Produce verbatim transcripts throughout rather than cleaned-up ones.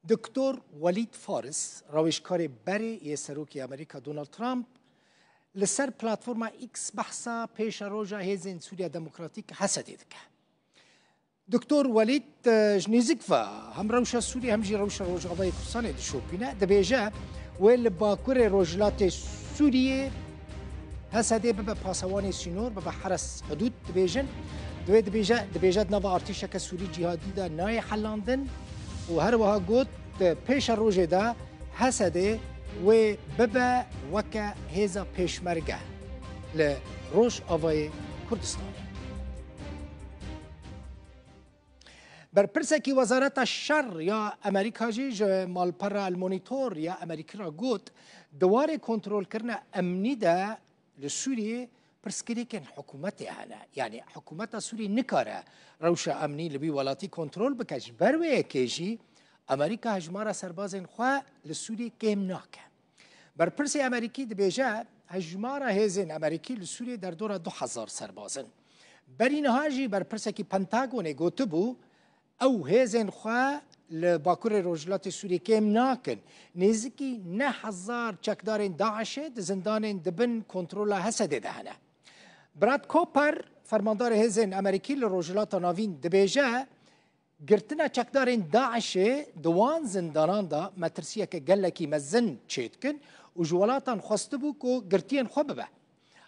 Doktor Welîd Faris, rawêjkarê berê yê Serokê Amerîka Donald Trump, li ser platforma X behsa pêşeroja Hêzên Sûriya Demokratîk, H S D'ê, dike. Doktor Welîd, e, ji nêzik ve hem rewşa Sûriyê hem jî rewşa Rojavayê Kurdistanê dişopîne. Dibêje, wê li bakurê rojhilatê Sûriyê H S D'ê bibe pasewanê sînor, bibe heres hidûd dibêjin. Divê dibêje, dibêje di nava artêşeke Sûrî cîhadî de nayê helandin û her wiha got, di pêşerojê de H S D'ê wê bibe weke hêza pêşmerge li Rojavayê Kurdistanê. Berpirsekî Wezareta Şer ya Amerîka jî ji malpera El Monitor ya Amerîkî re got, di warê kontrolkirina emnî de li Sûriyê pirsgirêkên hikûmetê hene. Yanî hikûmeta Sûriyê nikare rewşa emnî li wî welatî kontrol bike. Ji ber wê yekê jî Amerîka hejmara serbazên xwe li Sûriyê kêm nake. Berpirsê Amerîkî dibêje, hejmara hêzên Amerîkî li Sûriyê derdora du hezar serbaz in. Berî niha jî berpirsekî Pentagonê gotibû, ew hêzên xwe li bakurê rojhilatê Sûriyê kêm nakin. Nêzîkî neh hezar çekdarên DAIŞê di zindanên di bin kontrola H S D'ê de hene. Brad Cooper, fermandarê hêzên Amerîkî li Rojhilata Navîn dibêje, girtina çekdarên DAIŞê di wan zindanan de metirsiyeke gelekî mezin çêdikin û ji welatan xwestibû ku girtiyên xwe bibe.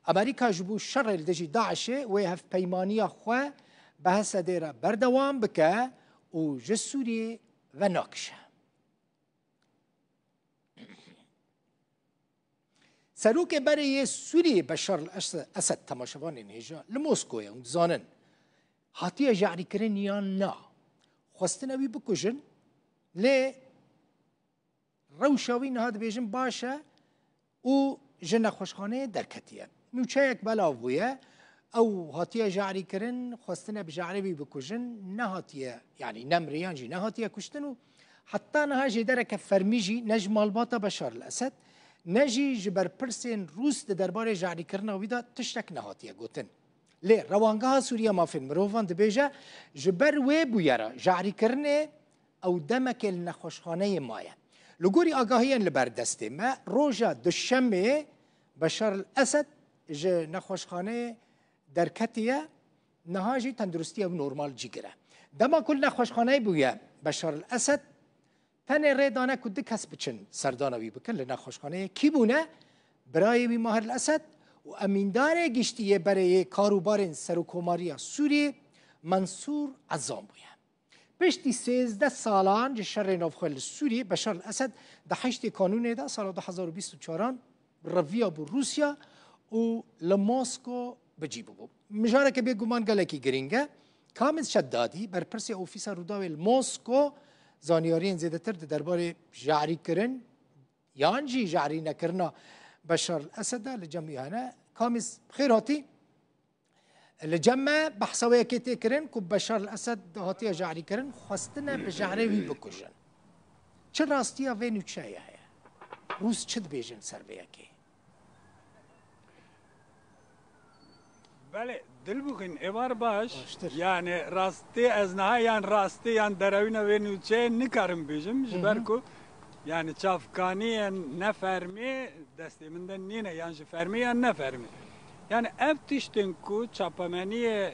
Amerîka ji bo şerê li dijî DAIŞê wê hevpeymaniya xwe bi H S D'ê re berdewam bike û ji Sûriyê venakişe. Serokê berê yê Sûriyê Beşar el Esed, temaşevanên hêja, li Moskoyê, hûn dizanin, hatiye jarîkirin yan na? Xwestine wî bikujin, lê rewşa wî niha dibêjin baş e û ji nexweşxaneyê derketiye. Nûçeyek belav bûye, ew hatiye jarîkirin, xwestine bi jarê wî bikujin, nehatiye, yanî nemiriyan jî nehatiye kuştin û heta niha jêdereke fermî jî ne ji malbata Beşar el Esed, ne jî ji berpirsên Rûs di derbarê jarîkirina wî de tiştek nehatiye gotin. Lê Rewangeha Sûriya Mafên Mirovan dibêje, ji ber wê bûyera jarîkirinê ew demekê li nexweşxaneyê maye. Li gorî agahiyên li ber destê me, roja Duşemê Beşar el Esed ji nexweşxaneyê derketiye, niha jî tenduristiya wî normal cîgir e. Dema ku li nexweşxaneyê bûye Beşar el Esed, tenê rê dane ku du kes biçin serdana wî bikin li nexweşxaneyê. Kî bûne? Birayê wî Mahir el Esed û emîndarê giştî yê berê yê karûbarên serokkomariya Sûriyê Mensûr Ezan bûye. Piştî sêzdeh salan ji şerê navxwe li Sûriyê, Beşar el Esed di heştê Kanûnê de sala du hezar û bîst û çaran reviyabû Rûsya û li Mosko bi cî bûbû. Mijareke bêguman gelekî girîng e. Kamiz Şeddadî, berpirsê Ofîsa Rûdawê li Mosko, zanyariyên zêdetir di derbarê jarîkirin yan jî jarînekirina Beşar el-Esed de li cem wî hene. Kamiz, bi xêr hatî. Li cem me behsa wê yekê tê kirin ku Beşar el-Esed hatiye jarîkirin, xwestine bi jehrê wî bikujin. Çi rastiya vê nûçeyê heye? Rûs çi dibêjin ser vê yekê? Belê, Dilbixwîn, êvar baş. Baştir. Yani rastî ez niha yan rastî yan derewîna vê nûçeyê nikarim bêjim. Ji ber ku yani çavkaniyên nefermî destê min de nîne, yan ji fermî yan nefermî. Yani ev tiştên ku çapemeniyê,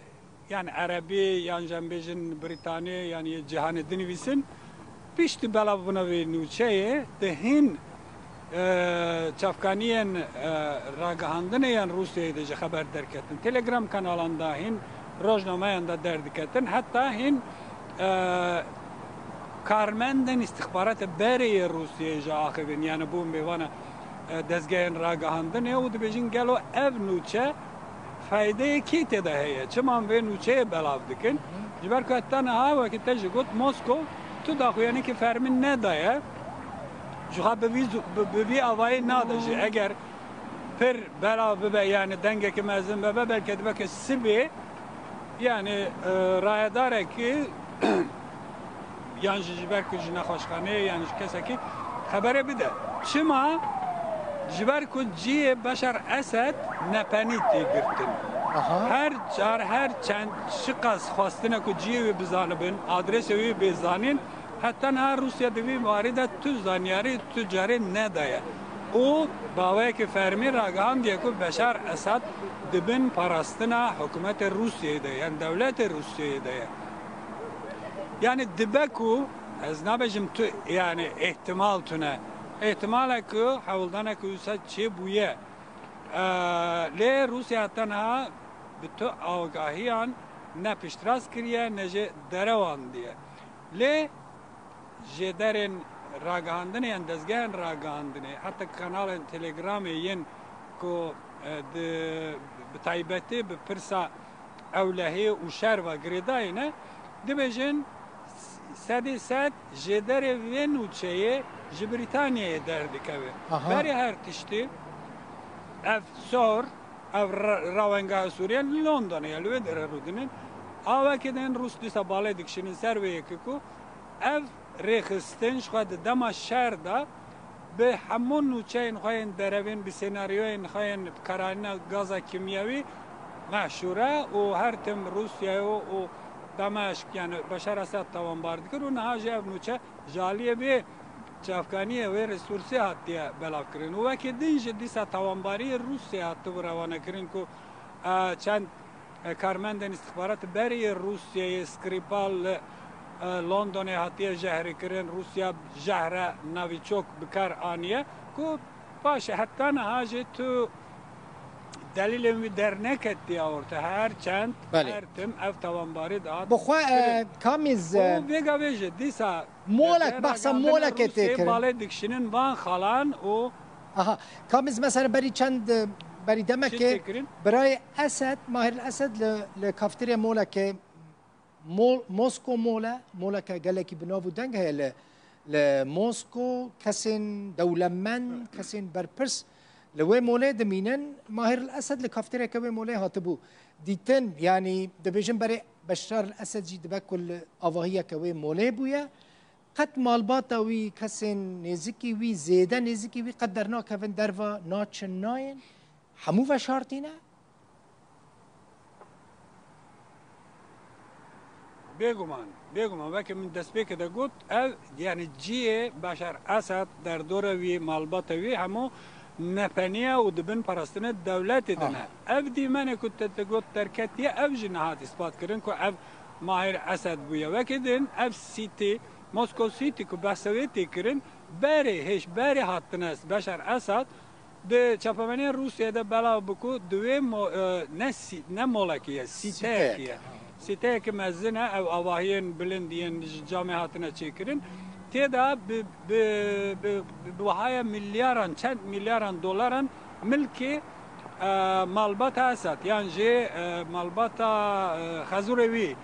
yani erebî, yan jî em bêjin brîtanî, yan yê cîhanê dinivîsin, piştî belavbûna vê nûçeyê di hîn, e, çavkaniyên, e, ragihandinê yan Rûsyayê de jî xeber derketin. Telegram kanalan de hîn, rojnameyan de derdiketin. Heta hîn, e, karmendên îstixbaratê berê yê Rûsyayê jî axivin, yani bûn mêvana, e, dezgehên ragihandinê û dibêjin gelo ev nûçe feydeyê kê tê de heye? Çima em vê nûçeyê belav dikin? Ji ber ku heta niha wekî te jî got, Mosko tu daxuyaniyekî fermî nedaye. Ji xwe bi vî zu-, bi, bi vî avayî nade jî. Eger pir belav bibe, yani dengekî mezin bibe, belke dibe ke sibê, yani, e, rayedarekî yan jî ji ber ku ji nexweşxaneyê yan ji kesekî xeberê bide. Çima? Ji ber ku cihê Beşar Esed nepenî tê girtin. Aha. Her car, her çend, çiqas xwestine ku cihê wî bizanibin, adresê wî bê zanîn, Heta niha Rûsya di vî warî de tu zanyarî tu carê nedaye û bi awayekî fermî ragihandiye ku Beşar Esad di bin parastina hikûmetê Rûsyayê de ye, yan dewletê Rûsyayê de ye. Yanî dibe ku, ez nabêjim tu, yanî îhtimal tune. Îhtimal e ku hewldanek wisa çêbûye. Eee, lê Rûsya heta niha bi tu agahiyan ne piştrast kiriye, ne jî derewandiye. Lê jêderên ragihandinê yan dezgehên ragihandinê, heta kanalên Telegramê yên ku, e, di, bi taybetî bi pirsa ewlehî û şer ve girêdayî ne, dibêjin sedî sed jêderê vê nûçeyê ji Brîtanyayê derdikeve. Aha. Berê her tiştî ev sor, ev ra-, rawengeha Sûriye li Londonê ye, li wê derê rûdinin. Awekê din Rûs dîsa balê dikişînin ser wê yekê ku ev rêxistin ji xwe di dema şer de bi hemû nûçeyên xwe yên derevên, bi senaryoyên xwe yên bi karanîna gaza kîmyewî meşhûr e û her tim Rûsya û, û Demeşk, yani Beşar Esad tawanbar dikir û niha jî ev nûçe ji aliyê vê çavkaniyê, wê resûrsê hatiye belavkirin. Û wekî din jî dîsa tawanbariyê Rûsyayê hatibû rewanekirin ku, e, çend e, karmendên îstixbarat berê yê Rûsyayê Skripal li, e, Londonê hatiye jehrikirin. Rûsya jehre Novichok bi kar aniye ku paşê heta niha jî tu delîlên wî derneketiye orte. Her çend, Belê. her tim ev tawanbarî dihat Bi xwe, e, kirin. Kamîz, e, Û vêga vê jî dîsa Molek, derdora behsa gandina molekê Rûsyayê tê kirin. Balê dikişînin van xalan û Aha, Kamîz mesela berî çend, berî demekê Çi tê kirin? Birayê Esed, Mahir Esed li, li kafeterya molekê, Mol-, Mosko mole, moleke gelekî bi nav û deng heye li, li Mosko, kesên dewlemend, kesên berpirs li wê molê dimînin. Mahir Esed li kafeteryeke wê molê hatibû dîtin, yanî dibêjin berê Beşar Esed jî dibe ku li avahiyeke wê molê bûye. Qet malbata wî, kesên nêzikî wî, zêde nêzikî wî qet dernakevin derve, naçin nayên. Hemû veşartî ne? Bêguman, bêguman. Weke min destpêkê de got, ev, yani cihê Beşar Esad, derdora wî, malbata wî hemû nepeniye û di bin parastinê dewletê de ne. Ah. Ev dîmenê ku te, te got derketiye, ev jî nehat îspat kirin ku ev Mahir Esed bûye. Weke din ev City, Moscow City ku behsa wê tê kirin, berê, hêj berê hatine Beşar Esad di çapemeniyên Rûsyayê de belav bû ku di wê mo-, e, ne sî-, ne molekî ye, sîteyekî ye. Sîteyekî, ha. Sîteyekî mezin e, ew avahiyên bilind yên ji camê hatine çêkirin. Tê de bi, bi, bi, bi, bi wahaya milyaran, çend milyaran dolaran milkê, e, malbata Esad, yan jî, e, malbata, e, xezûrê wî,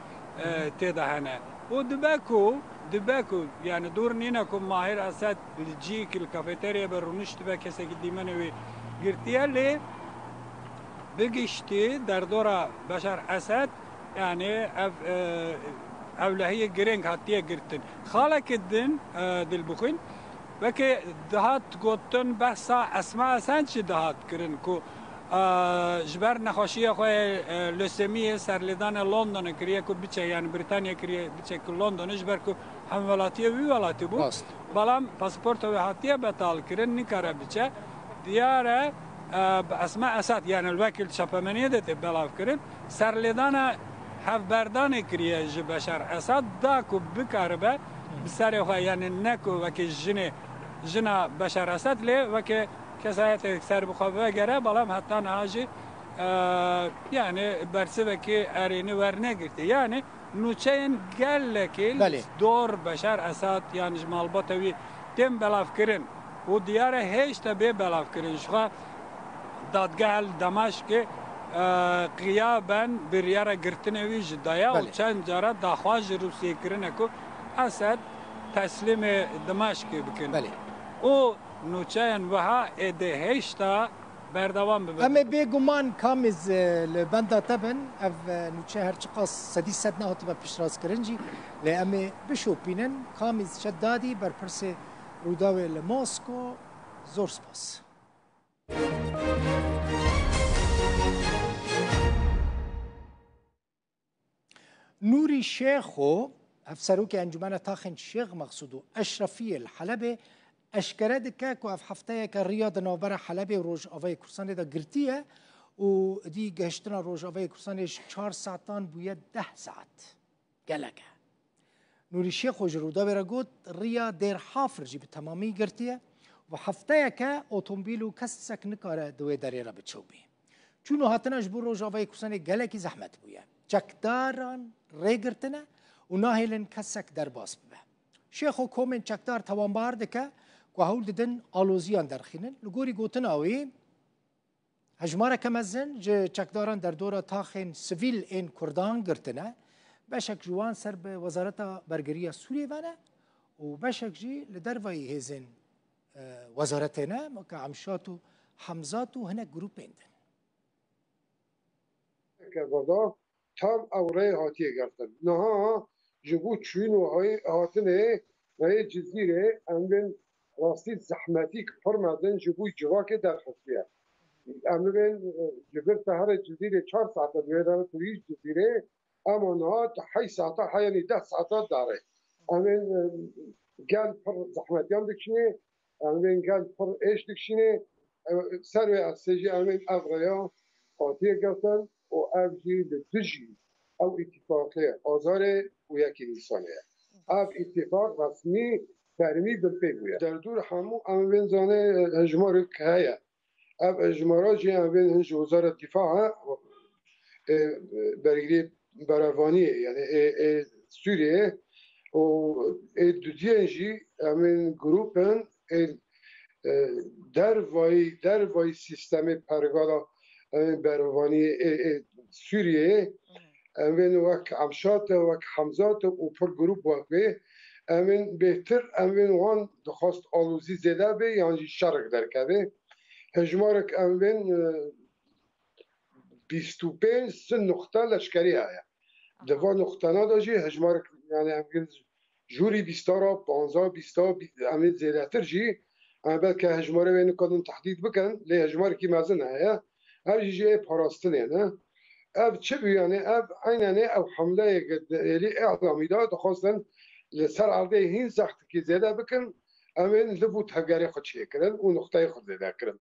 e, tê de hene. Û dibe ku, dibe ku, yani dûr nîne ku Mahir Esed li cihekî li kafeteryayê be rûniştibe, kesekî dîmenê wî girtiye, lê bi giştî derdora Beşar Esed, yani ev, e, ewlehiyê girêng hatiye girtin. Xalekî din, e, dilbixwîn, weke dihat gotin, behsa Esma Esed jî dihat kirin ku, e, ji ber nexweşiya xwe, e, leusemiyê serlêdana Londonê kiriye ku biçe, yani Brîtanya kiriye biçe ku Londonê, ji ber ku hemwelatiyê wî welatî bû. Rast. Belam pasaporta wê hatiye betal kirin, nikare biçe. Diyar e, e, bi Esma Esad, yani li wekî li çapemeniyê de tê belav kirin, serlêdana hevberdanê kiriye ji Beşar Esad, da ku bikaribe bi serê xwe, yani ne ku wekî jinê, jina Beşar Esad, lê wekî kesayetê ser bi xwe vegere, belam heta niha jî, e, yani bersivekî erênî wernegirtiye. Yani nûçeyên gelekî Belê. Dor Beşar Esad yan ji malbata wî tên belavkirin û diyar e hêşta bê belavkirin. Ji xwe dadgeha li Demaşkê, e, qiyaben biryara girtinê wî jî daye û Belê. Çend cara daxwaz ji Rûsiyê kirine ku Esed teslîmê Demaşkê bikin. Belê. Û nûçeyên wiha êdî hêşta berdewam bibe. Em ê bêguman Kamîz, e, li benda te bin. Ev, e, nûçe her çiqas sedî sed nehatibe piştrastkirin jî, lê em ê bişopînin. Kamîz Şedadî, berpirsê Rûdawê li Mosko, zor spas. Nûrî Şêxo, Hevserokê Encûmena Taxên Şêx Mexsûd û Eşrefiyê li Helebê eşkere dike ku ev hefteyeke riya di navbera Helebê û Rojavayê Kurdistanê de girtiye û dî gehiştina Rojavayê Kurdistanê ji çar saetan bûye deh saet. Gelek e. Nûrî Şêxo ji Rûdawê re got, riya Dêr Hafir jî bi temamî girtiye û hefteyeke otomobîl û kesek nikare di wê derê re biçewbî. Çûn û hatina ji bo Rojavayê Kurdistanê gelekî zehmet bûye. Çekdaran rê girtine û nahêlin kesek derbas bibe. Şêxo komên çekdar tewanbar dike ku hewl didin aloziyan derxînin. Li gorî gotina wî, hejmareke mezin ji çekdaran derdora taxên sivîl ên Kurdan girtine. Beşek ji wan ser bi Wezareta Bergiriya Sûriyê ve ne û beşek jî li dervayî hêzên, e, wezaretê ne, weke Emşat û Hemzat û hinek grûpên din. Kevada tam ew rê hatiye girtin. Niha ji bo çûn û hay-, hatinê rê Cizîrê em bên rastî zehmetîk pir mezin ji bo civakê derxistiye. Em bên, e, ji vir teherê Cizîrê çar saete divê re tu yî Cizîrê, ama niha tu heşt saeta heyanî deh saeta darê. Em bên, e, gel pir zehmetiyan dikişînê, em bên gel pir êş dikişînê, e, ser wê ersê jî em bên ev rêya hatiye girtin û ev jî li dijî ew îtîfaqê Azarê û yekê Nîsanê ye. Ev îtîfaq resmî fermî binpê bûye. Derdor hemû em bên zanê, e, hejmarek heye. Ev hejmara jî em bên hin ji Wezara Dîfa e, e, bergirî berevaniyê, yani ê, ê Sûriyê û ê dudiyên jî em bên grûp in ê, e, dervayî, dervayî sîstemê pergala em bên berevaniyê ê, ê Sûriyê, em bên wek Emşat e, wek Hemzat e û pir grûp wek wê, em bên bêhtir, em bên wan dixwest alozî zêde be yan jî şerek derkeve. Hejmarek em bên, e, bîst û pênc si nuqte leşkerî heye. Di van nuqtena de jî hejmarek, yani em bên jûrî bîsta re, panzdeh, bîsta, bî-, em ê zêdetir jî, em belke hejmarê wê nikarin tehdîd bikin, lê hejmarekî mezin heye. Ev jî jê parastinê ne. Ev çi bû yani? Ev eynenê ew hemleyê ke di êlî îlamî de dixwestin li ser erdê hîn zextikî zêde bikin, em ên liv û tevgerê xwe çêkirin û nuqteyê xwe zêde kirin.